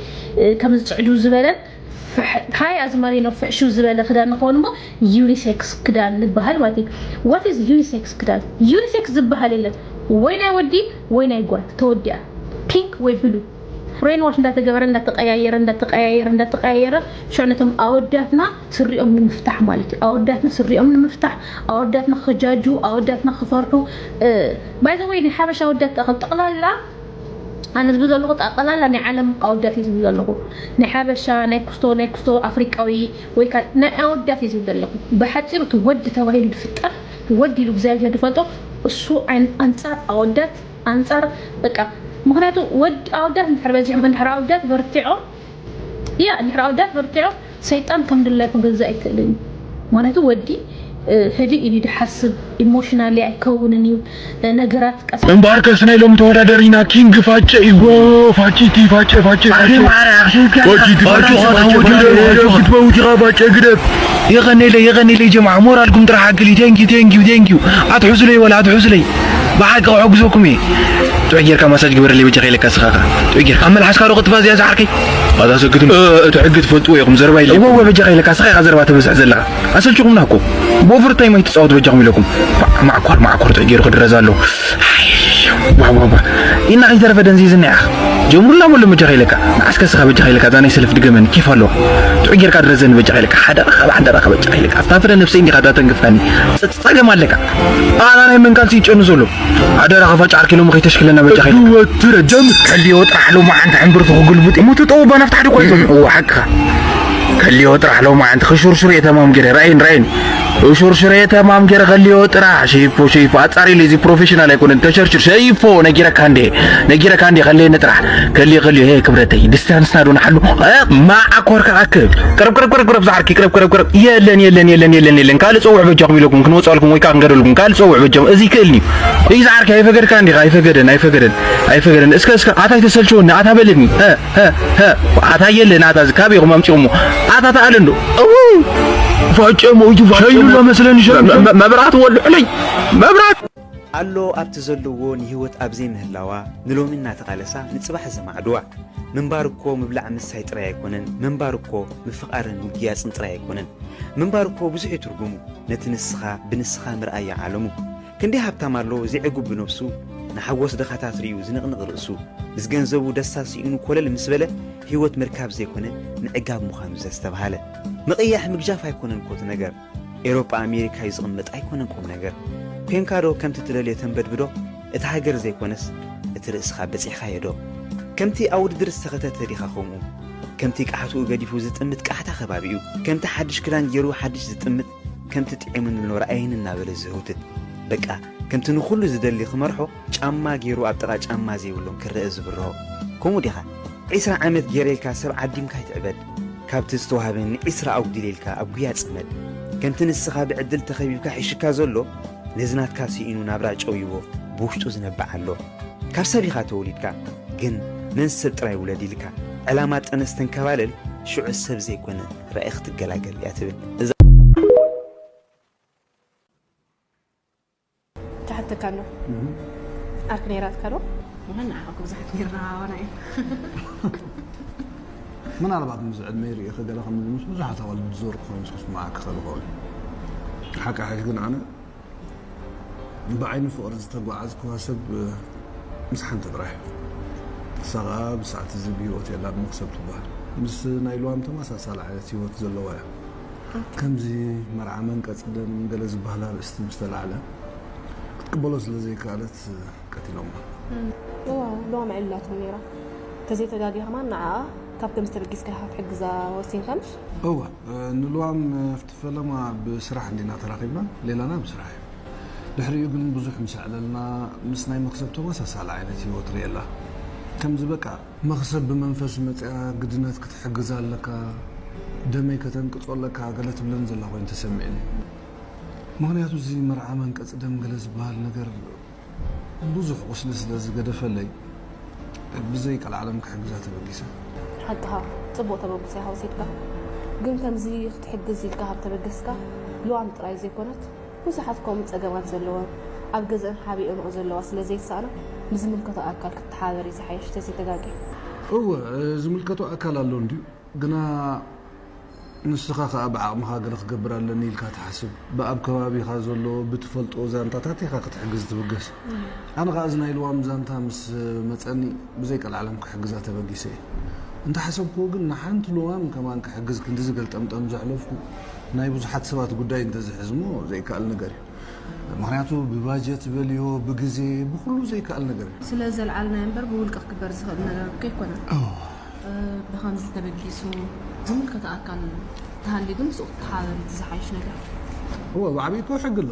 ከምዚ ፅዕዱ ዝበለን ሃይ ኣዝማሪኖ ፍሕሹ ዝበለ ክዳን ንኸውን እሞ ዩኒሴክስ ክዳን ዝበሃል ማለት እዩ what is unisex ክዳን unisex ዝበሃል የለን ወይ ናይ ወዲ ወይ ናይ ጓል ተወዲኣ ፒንክ ወይ ብሉ ብሬን ዋሽ እንዳተገበረ እንዳተቀያየረ እንዳተቀያየረ እንዳተቀያየረ ሽዑ ነቶም ኣወዳትና ስሪኦም ንምፍታሕ ማለት እዩ ኣወዳትና ስሪኦም ንምፍታሕ ኣወዳትና ክጃጁ ኣወዳትና ክፈርሑ ባይዘወይ ናይ ሓበሻ ኣወዳት ጠቅላላ ኣነ ዝብል ዘለኹ ጠቅላላ ናይ ዓለም ኣወዳት እዩ ዝብል ዘለኹ ናይ ሓበሻ ናይ ክስቶ ናይ ክስቶ ኣፍሪቃዊ ወይ ከዓ ናይ ኣወዳት እዩ ዝብል ዘለኹ ብሓፂሩ እቲ ወዲ ተባሂሉ ዝፍጠር ወዲ ኢሉ እግዚኣብሔር ዝፈልጦ እሱ ኣንፃር ኣወዳት ኣንፃር በቃ ምክንያቱ ወዲ ኣወዳት እንድሕር በዚሖም እንድሕር ኣወዳት በርቲዖም ያ እንድሕር ኣወዳት በርቲዖም ሰይጣን ከም ድላዩ ክገዝእ ኣይክእልን እዩ ምክንያቱ ወዲ ህድእ ኢሉ ድሓስብ ኢሞሽናሊ ኣይከውንን እዩ ነገራት ቀስ እምበኣርከስ ናይ ሎም ተወዳደሪና ኪንግ ፋጨ እዩ ፋጭቲ ፋጨ ፋጨ ፋጭቲ ፋጨ ፋጨ ግደፍ ክትመውት ኢኻ ፋጨ ግደፍ የቐኔለይ የቐኔለይ ጀምዓ ሞራልኩም ጥራሕ ኣክል እዩ ቴንኪዩ ቴንኪዩ ቴንኪዩ ኣትሕዙለይ ወላ ኣትሕዙለይ ብሓቂ ክሕግዘኩም እየ ጥዑይ ጌርካ ማሳጅ ግበረለይ በጃ ከይለካ ስኻኻ ጥዑይ ጌርካ ኣብ መልሓስካ ዶ ቅጥፋ እዚኣ ዝዓርከይ ኣታ ሰግትን እቲ ሕጊ ትፈልጥዎ ኢኹም ዘረባ ኢለ እወ በጃ ከይለካ ስኻ ኢኻ ዘረባ ተበዝሕ ዘለኻ ኣሰልችኹምና እኮ ብኦቨር ታይም ኣይትፃወት በጃኹም ኢለኩም ማዕኳር ማዕኳር ጥዑይ ገይሩ ክድረዝ ኣሎ ዋዋዋ ኢና ከይተረፈ ደንዚዝና ኢኻ ጀምሩላ መሎ በጃኻ ኢለካ ንዓስከ ስኻ በጃኻ ኢለካ እዛ ናይ ሰለፍ ድገመኒ ኬፍ ኣለዋ ጥዑይ ጌርካ ድረዘኒ በጃኻ ኢለካ ሓደራኻ ሓደራኻ በጃኻ ኢለካ ኣብታ ፍረ ነብሰይ እንዲኻ እዛ ተንክፍካኒ ጸገም ኣለካ ኣና ናይ መንካልሲ ይጨኑ ዘሎ ሓደራኻ ፋጫ ዓርኪ ሎሚ ከይተሽክለና በጃኻ ኢለካ ወትረ ጀምስ ከልዮ ጥራሕ ሎማዓንቲ ሕምብርቱ ክጉልብጥ ሙቱ ጠውባ ናፍታሕ ድኮ ይዞም እዋ ሓቅኻ ከልዮ ጥራሕ ሎማዓንቲ ክሹርሹር እየ ተማም ገይረ ራእይን ራእይን ሹርሽረ ተማም ገይረ ከልዮ ጥራሕ ሸይፎ ሸይፎ ኣጻሪሉ እዚ ፕሮፌሽናል ኣይኮነን ተሸርሽር ሸይፎ ነጊረካ እንዴ ነጊረካ እንዴ ከልየኒ ጥራሕ ከልዮ ከልዮ ሄ ክብረተይ ዲስታንስና ዶ ንሓሉ ማዓኮርካ ኣክብ ቅረብ ቅረብ ቅረብ ቅረብ ዝዓርኪ ቅረብ ቅረብ ቅረብ የለን የለን የለን የለን የለን ካልእ ጸውዕ በጃኹም ኢለኩም ክንወጻልኩም ወይ ከዓ ክንገደልኩም ካልእ ጸውዕ በጃኹም እዚ ይክእልኒ እዩ ዝዓርኪ ኣይፈገድካ እንዲኻ ኣይፈገደን ኣይፈገደን ኣይፈገደን እስከ እስከ ኣታይ ተሰልችወኒ ኣታ በለኒ ኣታ የለን ኣታ እዚ ካበይ ኢኹም ኣምጺኹሞ ኣታ ተኣለ እንዶ ፋጨ ሞይቱ ፋጨ ሸይኑ ሎ መስለኒ ሸይኑ መብራት ወልዑለይ መብራት ኣሎ ኣብቲ ዘለዎ ንህይወት ኣብ ዘይምህላዋ ንሎሚ እናተቓለሳ ንጽባሕ ዘማዕድዋ ምንባር እኮ ምብላዕ ምስታይ ጥራይ ኣይኮነን ምንባር እኮ ምፍቓርን ምግያጽን ጥራይ ኣይኮነን ምንባር እኮ ብዙሕ እዩ ትርጉሙ ነቲ ንስኻ ብንስኻ ምርኣያ ዓለሙ ክንደይ ሃብታም ኣሎ ዘይዕጉብ ብነብሱ ንሓጎስ ድኻታት ርእዩ ዝንቕንቕ ርእሱ ምስ ገንዘቡ ደስታ ስኢኑ ኮለል ምስ በለ ህይወት ምርካብ ዘይኮነ ምዕጋብ ምዃኑ ዘስተብሃለ። ምቕያሕ ምግጃፍ ኣይኮነን ኮቲ ነገር። ኤሮጳ ኣሜሪካ እዩ ዝቕመጥ ኣይኮነን ቁም ነገር። ኮንካዶ ከምቲ ትደልዮ ተንበድብዶ እቲ ሃገር ዘይኮነስ እቲ ርእስኻ በጺሕኻዮ ዶ? ከምቲ ኣብ ውድድር ዝተኸተተ ዲኻ ከምኡ? ከምቲ ቃሕትኡ ገዲፉ ዝጥምት ቃሕታ ከባቢኡ፣ ከምቲ ሓድሽ ክዳን ገይሩ ሓድሽ ዝጥምት፣ ከምቲ ጥዒሙኒ ኣሎ ረኣየኒ እናበለ ዝህውትት፣ በቃ ከምቲ ንኹሉ ዝደሊ ክመርሖ ጫማ ገይሩ ኣብ ጥቓ ጫማ ዘይብሎም ክረአ ዝብርሆ። ከምኡ ዲኻ? ዒስራ ዓመት ገይረ ኢልካ ሰብ ዓዲምካ ኣይትዕበድ። ካብቲ ዝተዋህበኒ ዒስራ ኣጉዲለ ኢልካ ኣብ ጉያ ጽመድ። ከምቲ ንስኻ ብዕድል ተኸቢብካ ሒሽካ ዘሎ፣ ነዚ ናትካ ስኢኑ ናብራ ጨውይዎ ብውሽጡ ዝነብዕ ኣሎ። ካብ ሰብ ኢኻ ተወሊድካ፣ ግን ነንሰብ ጥራይ ውለድ ኢልካ ዕላማ ጠነስ ተንከባለል፣ ሽዑ ሰብ ዘይኮነ ራኢ ክትገላገል እያ ትብል እዛ። ትሓተካ ኣሎ። ኣርክ ነይራትካ ዶ? ዋና ዓኹ ብዙሓት ነይርና ዋና እዩ። ምናልባት ምስ ዕድመይ ርእየ ገለ ከም ምስ ብዙሓት ኣዋልድ ዝዞርኩ ኮይኑ ምስ ክስምዓካ ክኽእል ይኸውን። ሓቂ ሓቂ ግን ኣነ ብዓይኒ ፍቕሪ ዝተጓዓዝኩዋ ሰብ ምስ ሓንቲ ጥራሕ። ንሳ ኸኣ ብሰዓት እዚ ብህይወት የላን፣ መኽሰብ ትበሃል። ምስ ናይ ልዋም ተመሳሳሊ ዓይነት ህይወት ዘለዋ እያ። ከምዚ መርዓ መንቀጽ ደም ገለ ዝበሃል ኣርእስቲ ምስ ተላዕለ ክትቅበሎ ስለ ዘይከኣለት ቀቲሎማ። እዋ ልዋም ዕላቶም ነይራ። ተዘይተጋጊ ከማን ንዓኣ ካብ ከምዚ ተበጊስካ ኢኻ ክትሕግዛ ወሲንካ ምሽ? እወ፣ ንልዋም ኣብቲ ፈለማ ብስራሕ እንዲና ተራኺብና፣ ሌላና ብስራሕ እዩ። ድሕሪኡ ግን ብዙሕ ምስ ኣዕለልና ምስ ናይ መኽሰብ ተመሳሳሊ ዓይነት ህይወት ርእየላ። ከምዚ በቃ መኽሰብ ብመንፈስ መጽያ ግድነት ክትሕግዛ ኣለካ፣ ደመይ ከተንቅጾ ኣለካ ገለ ትብለን ዘላ ኮይኑ ተሰሚዕኒ። ምኽንያቱ እዚ መርዓ መንቀጽ ደም ገለ ዝበሃል ነገር ብዙሕ ቁስሊ ስለ ዝገደፈለይ ብዘይ ቀልዓለም ክሕግዛ ተበጊሰ። ሓቅኻ ጽቡቕ ተበግሶ ኢኻ ወሲድካ። ግን ከምዚ ክትሕግዝ ኢልካ ካብ ተበገስካ ልዋም ጥራይ ዘይኮነት ብዙሓት ከምኡ ጸገማት ዘለወን ኣብ ገዝአን ሓቢኦንኦ ዘለዋ ስለ ዘይሰኣና ምስ ዝምልከቶ ኣካል ክትተሓባበር እዩ ዝሓይሽ ተዘይተጋግየ። እወ ዝምልከቶ ኣካል ኣሎ እንድዩ ግና ንስኻ ኸኣ ብዓቕምኻ ገለ ክገብር ኣለኒ ኢልካ ትሓስብ። ብኣብ ከባቢኻ ዘሎ ብትፈልጦ ዛንታታት ኢኻ ክትሕግዝ ትብገስ። ኣነ ኸኣ እዚ ናይ ልዋም ዛንታ ምስ መጸኒ ብዘይ ቀልዓለም ክሕግዛ ተበጊሰ እየ። እንተ ሓሰብክዎ ግን ንሓንቲ ልዋም ከማን ክሕግዝ ክንድዚ ገልጠምጠም ዘሕለፍኩ ናይ ብዙሓት ሰባት ጉዳይ እንተዝሕዝሞ ዘይከኣል ነገር እዩ። ምኽንያቱ ብባጀት በልዮ ብግዜ ብኹሉ ዘይከኣል ነገር እዩ። ስለ ዘልዓልናዮ እምበር ብውልቂ ክግበር ዝኽእል ነገር እኮ ኣይኮነን። ብኸምዚ ተበጊሱ ዝምልከቶ ኣካል ተሃልዩ ግን ምስኡ ክትተሓባበሪ እቲ ዝሓይሽ ነገር። እወ ብዓብዪ እኮ ሕጊ ኣሎ።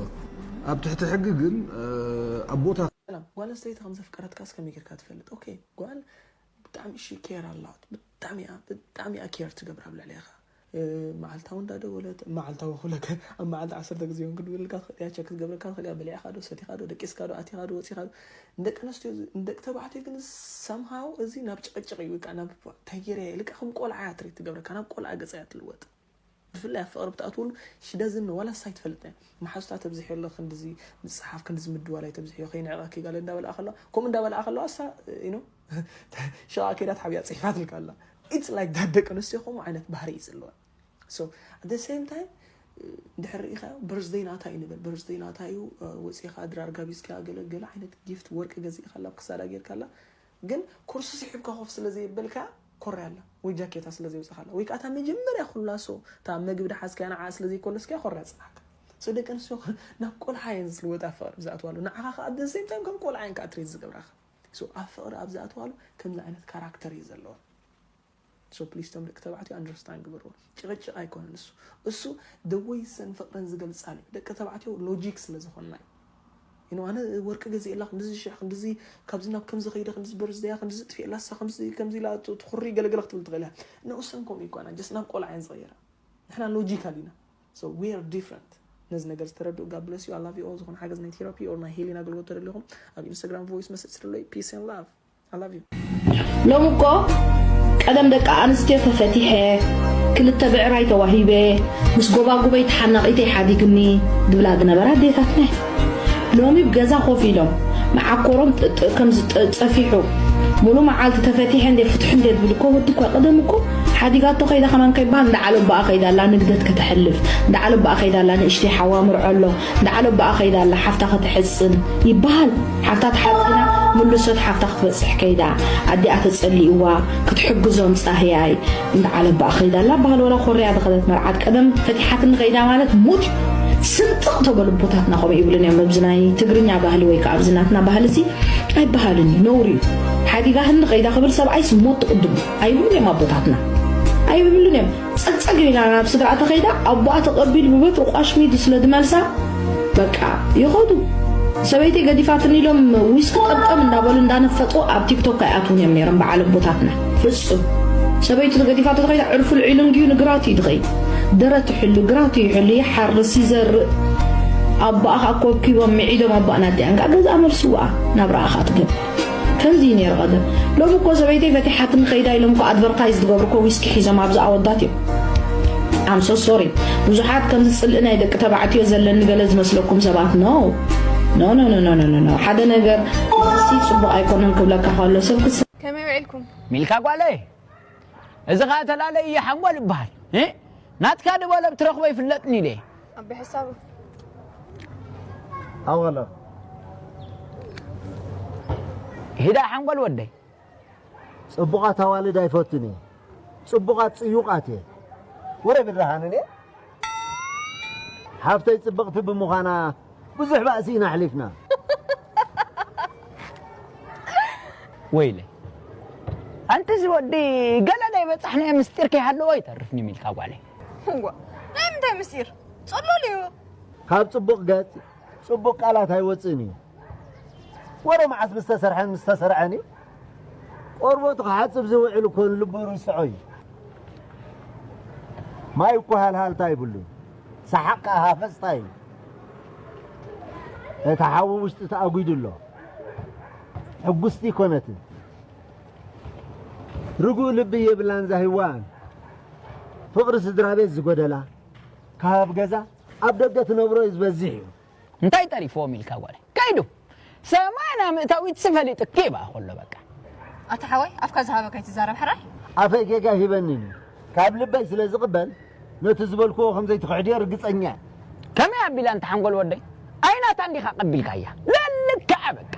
ኣብ ትሕቲ ሕጊ ግን ኣብ ቦታ ሰላም ጓል ኣንስተይቲ ከም ዘፍቀረትካስ ከመይ ጌርካ ትፈልጥ? ኦኬ ጓል ብጣዕሚ እሺ ኬር ኣላት ብጣዕሚ እያ ብጣዕሚ እያ ኬር ትገብር ኣብ ልዕሌኻ መዓልታዊ እንዳደወለት መዓልታዊ ክብለካ ኣብ መዓልቲ ዓሰርተ ግዜ እውን ክድውልልካ ትኽእል እያ ቸክ ክትገብረካ ትኽእል እያ በሊዕካ ዶ ሰቲኻ ዶ ደቂስካ ዶ ኣቲኻ ዶ ወፂኻ ዶ ንደቂ ኣንስትዮ ንደቂ ተባዕትዮ ግን ሰምሃው እዚ ናብ ጭቕጭቕ እዩ ወይ ከዓ ናብ እንታይ ገይረ እያ ኢልካ ከም ቆልዓ እያ ትሪት ትገብረካ ናብ ቆልዓ ገፃ እያ ትልወጥ ብፍላይ ኣብ ፍቕሪ ብትኣትወሉ ሽደዝን ዋላ ሳይ ትፈልጥ እያ መሓዙታ ተብዝሕዮ ኣሎ ክንድዚ ምፅሓፍ ክንድዚ ምድዋል ኣይተብዝሕዮ ከይንዕቐኪ ጋለ እንዳበልኣ ከለዋ ከምኡ እንዳበልኣ ከለዋ እሳ you know ሽቓ ከይዳ ተሓቢኣ ፅሒፋትልካ ኣላ it's like that ደቂ ኣንስትዮ ከምኡ ዓይነት ባህሪ እዩ ዘለወን so at the same time ድሕር ርኢኻዮ በርዝደይ ናታ እዩ ንበል በርዝደይ ናታ እዩ ወፂኻ ድራር ጋቢዝካ ገለ ገለ ዓይነት ጊፍት ወርቂ ገዚእካላ ኣብ ክሳዳ ጌርካላ ግን ኮርሱ ስሒብካ ኮፍ ስለ ዘየበልካ ኮርያ ኣላ ወይ ጃኬታ ስለ ዘውፅኻላ ወይ ከዓ እታ መጀመርያ ኩላ so እታ መግቢ ድሓዝካያ ንዓ ስለ ዘይኮለስካያ ኮርያ ፅናሕካ so ደቂ ኣንስትዮ ናብ ቆልዓ እየን ዝልወጣ ፍቅሪ ብዝኣትዋሉ ንዓኻ ከዓ at the same time ከም ቆልዓ እየን ከዓ ትሪት ዝገብራኻ so ኣብ ፍቅሪ ኣብ ዝኣትዋሉ ከምዚ ዓይነት ካራክተር እዩ ዘለዎም so please ቶም ደቂ ተባዕትዮ understand ግበርዎ ጭቅጭቅ ኣይኮነን እሱ እሱ the way ሰን ፍቅረን ዝገልፃሉ እዩ ደቂ ተባዕትዮ ሎጂክ ስለ ዝኾንና እዩ you know ኣነ ወርቂ ገዚኤላ ክንድዚ ሽሕ ክንድዚ ካብዚ ናብ ከምዚ ከይደ ክንድዚ በርዝደያ ክንድዚ ጥፊኤላ እሳ ከምዚ ከምዚ ኢላ ትኹሪ ገለገለ ክትብል ትኽእል እያ ንኡሰን ከምኡ ይኮና just ናብ ቆልዓ እየን ዝቕየራ ንሕና ሎጂካል ኢና so we are different ነዚ ነገር ዝተረድኡ God bless you I love you all ዝኾነ ሓገዝ ናይ ቴራፒ or ናይ ሂሊንግ ኣገልግሎት ተደሊኹም ኣብ ኢንስታግራም voice message ስለይ peace and love I love you ሎሚ እኮ ቀደም ደቂ ኣንስትዮ ተፈቲሐ ክልተ ብዕራይ ተዋሂበ ምስ ጎባጉበይ ተሓናቒተይ ሓዲግኒ ዝብላ ዝነበራ ኣዴታትና ሎሚ ብገዛ ኮፍ ኢሎም መዓኮሮም ጥጥእ ከም ዝጸፊሑ ሙሉ መዓልቲ ተፈቲሐ እንደ ፍትሑ እንደ ዝብል እኮ ወዲ እኳ ቀደም እኮ ሓዲጋቶ ከይዳ ከማን ከይበሃል፣ እንዳ ዓለባኣ ከይዳ ኣላ ንግደት ከተሕልፍ፣ እንዳ ዓለባኣ ከይዳ ኣላ ንእሽተይ ሓዋ ምርዖ ኣሎ፣ እንዳ ዓለባኣ ከይዳ ኣላ ሓፍታ ከተሕጽን ይበሃል። ሓፍታ ተሓጺና ምልሶት ሓፍታ ክትበጽሕ ከይዳ፣ ኣዲኣ ተጸሊእዋ ክትሕግዞም ጻህያይ እንዳ ዓለባኣ ከይዳ ኣላ በሃል። ወላ ኮርያ ዝኸደት መርዓት ቀደም ፈቲሓትኒ ከይዳ ማለት ሙት እዩ። ስንጥቕ ተበሉ ኣቦታትና ከምኡ ይብሉን እዮም። ኣብዚ ናይ ትግርኛ ባህሊ ወይ ከዓ ኣብዚ ናትና ባህሊ እዚ ኣይበሃልን እዩ፣ ነውሪ እዩ። ሓዲጋ ህንዲ ከይዳ ክብል ሰብኣይስ ሞት ትቕድሙ ኣይብሉን እዮም ኣቦታትና፣ ኣይብሉን እዮም። ጸግጸግ ኢላ ናብ ስድራ ተኸይዳ ኣቦኣ ተቐቢሉ ብበትሪ ቋሽሚዱ ስለ ዝመልሳ በቃ ይኸዱ። ሰበይቲ ገዲፋትን ኢሎም ዊስኪ ጠምጠም እንዳበሉ እንዳነፈጡ ኣብ ቲክቶክ ኣይኣትውን እዮም ነይሮም በዓል ኣቦታትና። ፍጹም ሰበይቱ ገዲፋቶ ተኸይዳ ዕርፉ ልዒሉ እንድዩ ንግራቱ እዩ ዝኸይድ። ደረት ይሕሉ፣ ግራቱ ይሕሉ፣ ይሓርስ፣ ይዘርእ። ኣቦኣ ከዓ ኮብኪቦም ምዒዶም ኣቦኣ ናዲኣን ከዓ ገዛኣ መልስዋ ናብራኣ ከዓ ትገብር። ከምዚ እዩ ነይሩ ቀደም። ሎሚ እኮ ሰበይተይ ፈቲሓትኒ ከይዳ ኢሎም እኮ ኣድቨርታይዝ ዝገብሩ እኮ ዊስኪ ሒዞም ኣብዚ ኣወዳት እዮም። I'm so sorry። ብዙሓት ከምዚ ጽልኢ ናይ ደቂ ተባዕትዮ ዘለኒ ገለ ዝመስለኩም ሰባት፣ no no no no no no no። ሓደ ነገር እዚ ጽቡቕ ኣይኮነን ክብለካ ከሎ ሰብ ክስ ከመይ ውዒልኩም? ሚልካ ጓለይ፣ እዚ ኸኣ ተላለይ እየ ሓንጎል እበሃል። እ? ናትካ ድበሎ ብትረኽቦ ይፍለጥኒ ኢለ እየ። ኣቢ ሕሳቡ። ኣወሎ ሂዳ ሓንጎል ወደይ። ጽቡቓት ኣዋልድ ኣይፈቱን እየ። ጽቡቓት ጽዩቓት እየ። ወረ ብርሃንን እየ። ሓፍተይ ጽብቕቲ ብምዃና ብዙሕ ባእሲ ኢና ኣሕሊፍና። ወይለ ኣንቲ እዚ ወዲ ገለ ዘይበጻሕናዮ ምስጢር ከይሃለዎ ይተርፍኒ ሚልካ ጓለይ። እዋ ናይ ምንታይ ምስጢር? ጸሎል እዩ። ካብ ጽቡቕ ገጽ ጽቡቕ ቃላት ኣይወጽእን እዩ። ወረ መዓስ ምስ ተሰርሐን ምስ ተሰርዐን እዩ። ቆርበቱ ክሓጽብ ዝውዕል እኮ ንልቡ ርስዖ እዩ። ማይ እኮ ሃልሃልታ ይብሉን። ሰሓቕ ከኣ ሃፈጽታ እዩ። እቲ ሓዊ ውሽጢ ተኣጒዱ ኣሎ። ሕጉስቲ ኣይኮነትን። ርጉእ ልቢ የብላን እዛ ሂዋን። ፍቕሪ ስድራ ቤት ዝጎደላ፣ ካብ ገዛ ኣብ ደገ ትነብሮ እዩ ዝበዝሕ እዩ። እንታይ ጠሪፍዎም ኢልካ ጓለይ? ከይዱ ሰማንያ ምእታዊትሲ ፈሊጡኪ ይብኣ ከሎ በቃ። ኣታ ሓወይ ኣፍካ ዝሃበካ ኣይትዛረብ ሕራይ። ኣፈይ ጌጋ ሂበኒ እዩ። ካብ ልበይ ስለ ዝቕበል ነቲ ዝበልክዎ ከም ዘይትኽሕድዮ ርግጸኛ እየ። ከመይ ኣቢላ እንተ ሓንጎል ወደይ? ኣይናታ እንዲኻ ቀቢልካያ። ለልክዓ በቃ።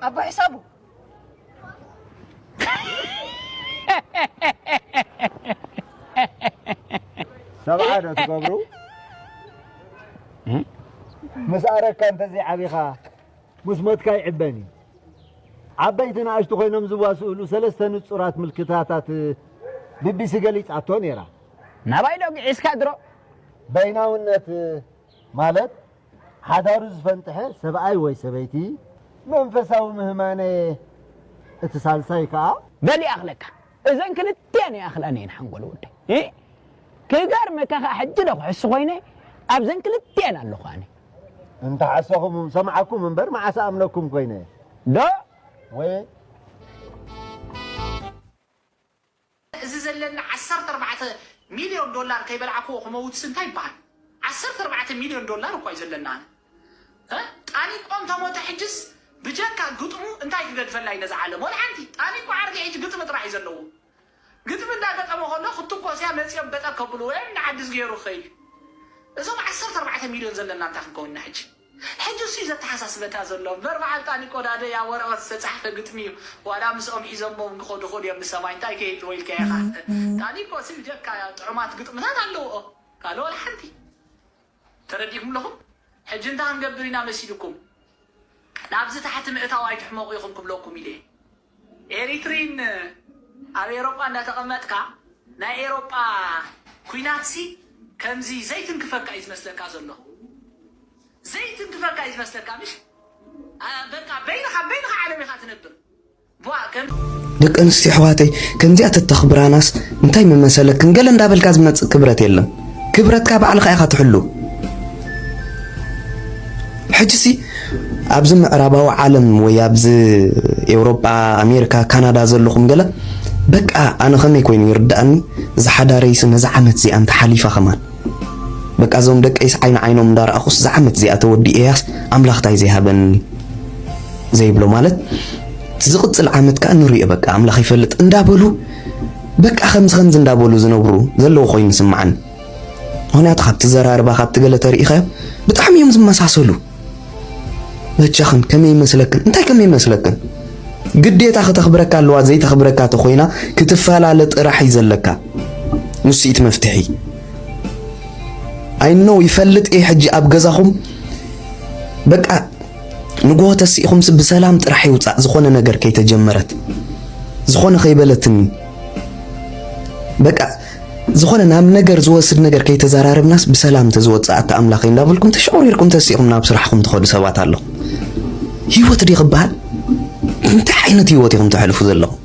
ኣቦ ሕሳቡ። ሰብዓ ዶ ትገብሩ? ምስ ኣረካ እንተዘይዓቢኻ ምስ ሞትካ ይዕበን እዩ። ዓበይቲ ንኣሽቱ ኮይኖም ዝዋስእሉ ሰለስተ ንጹራት ምልክታታት ቢቢሲ ገሊጻቶ ነይራ። ናባይ ዶ ግዒዝካ ድሮ? በይናውነት ማለት ሓዳሩ ዝፈንጥሐ ሰብኣይ ወይ ሰበይቲ መንፈሳዊ ምህማነ እቲ ሳልሳይ ከኣ በል ይኣኽለካ እዘን ክልቲኣን ይኣኽላኒ እየን ሓንጎል ወደይ እ ክገርመካ ከኣ ሕጂ ዶ ክሕሱ ኮይነ ኣብዘን ክልቲኣን ኣለኹ ኣነ እንተ ሓሰኹም ሰምዓኩም እምበር መዓስ ኣምነኩም ኮይነ ዶ ወይ እዚ ዘለና ዓሰርተ ኣርባዕተ ሚልዮን ዶላር ከይበላዕክዎ ክመውትስ እንታይ ይበሃል? ዓሰርተ ኣርባዕተ ሚልዮን ዶላር እኳ እዩ ዘለና ኣነ። እ? ጣኒቆ እንተሞተ ሕጅስ ብጀካ ግጥሙ እንታይ ክገድፈላ እዩ ነዛ ዓለም? ወላ ሓንቲ። ጣኒቆ ዓርከይ ሕጂ ግጥሚ ጥራሕ እዩ ዘለዎ። ግጥሚ እንዳገጠመ ከሎ ክትኮስ እያ መፂኦም በጠር ከብልዎ እዮም ንዓዲ ዝገይሩ ክኸይድ እዩ። እዞም ዓሰርተ ኣርባዕተ ሚልዮን ዘለና እንታይ ክንከውን ኢና ሕጂ? ሕጂ እሱ እዩ ዘተሓሳስበካ ዘሎ እምበር በዓል ጣኒቆ ዳደ ያ ወረቐት ዝተፃሕፈ ግጥሚ እዩ ዋላ ምስኦም ሒዞሞም ክኸዱ ይኽእሉ እዮም ንሰማይ እንታይ ከይድ ወይልካ ኢኻ ጣኒቆ ሲ ብጀካ ጥዑማት ግጥምታት ኣለውኦ ካልእ ወላ ሓንቲ ተረዲእኩም ኣለኹም ሕጂ እንታይ ክንገብር ኢና መሲልኩም ናብዚ ታሕቲ ምእታው ኣይትሕመቑ ኢኹም ክብለኩም ኢለ እየ ኤሪትሪን ኣብ ኤሮጳ እንዳተቐመጥካ ናይ ኤሮጳ ኩናትሲ ከምዚ ዘይትንክፈካ እዩ ዝመስለካ ዘሎ ዘይትንክፈካ እዩ ዝመስለካ ምሽ በቃ በይንኻ በይንኻ ዓለም ኢኻ ትነብር ቧ ከም ደቂ ኣንስትዮ ኣሕዋተይ ከምዚኣ ተተኽብራናስ እንታይ ምመሰለክን ገለ እንዳበልካ ዝመፅእ ክብረት የለን ክብረትካ ባዕልኻ ኢኻ ትሕሉ ሕጂሲ ኣብዚ ምዕራባዊ ዓለም ወይ ኣብዚ ኤውሮጳ ኣሜሪካ ካናዳ ዘለኹም ገለ በቃ ኣነ ከመይ ኮይኑ ይርድኣኒ እዛ ሓዳረይሲ ነዛ ዓመት እዚኣ እንተ ሓሊፋ ከማን በቃ እዞም ደቀይስ ዓይኒ ዓይኖም እንዳረኣኹስ እዛ ዓመት እዚኣ ተወዲኤያስ ኣምላኽ ታይ ዘይሃበኒ ዘይብሎ ማለት ዝቕፅል ዓመት ከዓ ንሪኦ በቃ ኣምላኽ ይፈልጥ እንዳበሉ በቃ ከምዚ ከምዚ እንዳበሉ ዝነብሩ ዘለዉ ኮይኑ ይስምዓኒ። ምኽንያቱ ካብቲ ዘራርባ ካብቲ ገለ ተሪኢኻዮ ብጣዕሚ እዮም ዝመሳሰሉ። በጃኽን ከመይ ይመስለክን? እንታይ ከመይ ይመስለክን? ግዴታ ክተኽብረካ ኣለዋ፣ ዘይተኽብረካ ተኾይና ክትፈላለ ጥራሕ እዩ ዘለካ። ንሱ እቲ መፍትሒ። I know ይፈልጥ እየ ሕጂ ኣብ ገዛኹም በቃ ንጎሆ ተሲእኹምስ ብሰላም ጥራሕ ይውፃእ ዝኾነ ነገር ከይተጀመረት ዝኾነ ከይበለትኒ በቃ ዝኾነ ናብ ነገር ዝወስድ ነገር ከይተዘራረብናስ ብሰላም ተዝወፅእ ኣታ ኣምላኸይ እንዳበልኩም ተሸቑሪርኩም ተሲእኹም ናብ ስራሕኹም ትኸዱ ሰባት ኣለኹም። ህይወት ድዩ ክበሃል? እንታይ ዓይነት ህይወት ኢኹም ተሕልፉ ዘለኹም?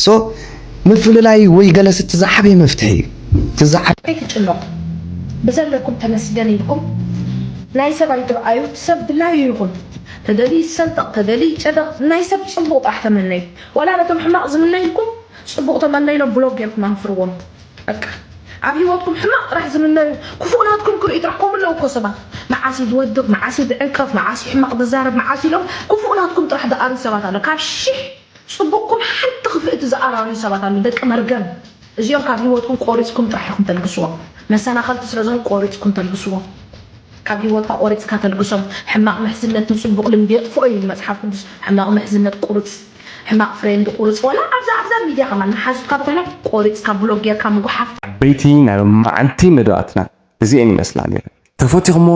So ምፍልላይ ወይ ገለስ እቲ ዝዓበየ መፍትሒ እዩ። እቲ ዝዓበየ ኣይትጭነቑ። ብዘለኩም ተመስገን ኢልኩም ናይ ሰብ ኣይትርኣዩ። ሰብ ድላዩ ይኹን። ተደልዩ ይሰንጠቕ፣ ተደልዩ ይጨደቕ። ናይ ሰብ ጽቡቕ ጥራሕ ተመነዩ። ዋላ ነቶም ሕማቕ ዝምነዩልኩም ጽቡቕ ተመነዩሎም ብሎክ ጌርኩም ኣንፍርዎም። በቃ ኣብ ህይወትኩም ሕማቕ ጥራሕ ዝምነዩ ክፉእ ናትኩም ክርእዩ ጥራሕ ከምኡ ኣለዉ እኮ ሰባት። መዓስ እዩ ዝወድቕ፣ መዓስ እዩ ዝዕንቀፍ፣ መዓስ እዩ ሕማቕ ዝዛረብ፣ መዓስ ኢሎም ክፉእ ናትኩም ጥራሕ ዝኣርዩ ሰባት ኣለዉ። ካብ ሽሕ ጽቡቕኩም ሓንቲ ክፍእቲ ዝኣራርዩ ሰባት ኣለዉ። ደቂ መርገም። እዚኦም ካብ ህይወትኩም ቆሪጽኩም ጥራሕ ኢኹም ተልግስዎም። መሰናኸልቲ ስለ ዝኾኑ ቆሪጽኩም ተልግስዎም። ካብ ህይወትካ ቆሪጽካ ተልግሶም። ሕማቕ ምሕዝነት ንጽቡቕ ልምዲ የጥፍኦ እዩ መጽሓፍ ቅዱስ። ሕማቕ ምሕዝነት ቁርጽ፣ ሕማቕ ፍሬንድ ቁርጽ። ወላ ኣብዛ ኣብዛ ሚድያ ከማን መሓዙትካ ተኾይኖም ቆሪጽካ ብሎክ ጌርካ ምጉሓፍ። ዓበይቲ ናይ ሎማዓንቲ መደባትና እዚኤን ይመስላ ነይረን። ተፈቲኹሞ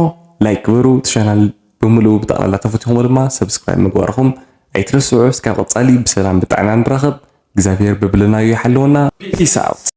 ላይክ ግበሩ፣ እቲ ቻናል ብምልኡ ብጠቕላላ ተፈቲኹሞ ድማ ሰብስክራይብ ምግባርኹም ኣይትረስዑ። እስካብ ቀጻሊ ብሰላም ብጥዕና ንራኸብ። እግዚኣብሔር ብብልናዩ ይሓልወና። ፒስ ኣውት።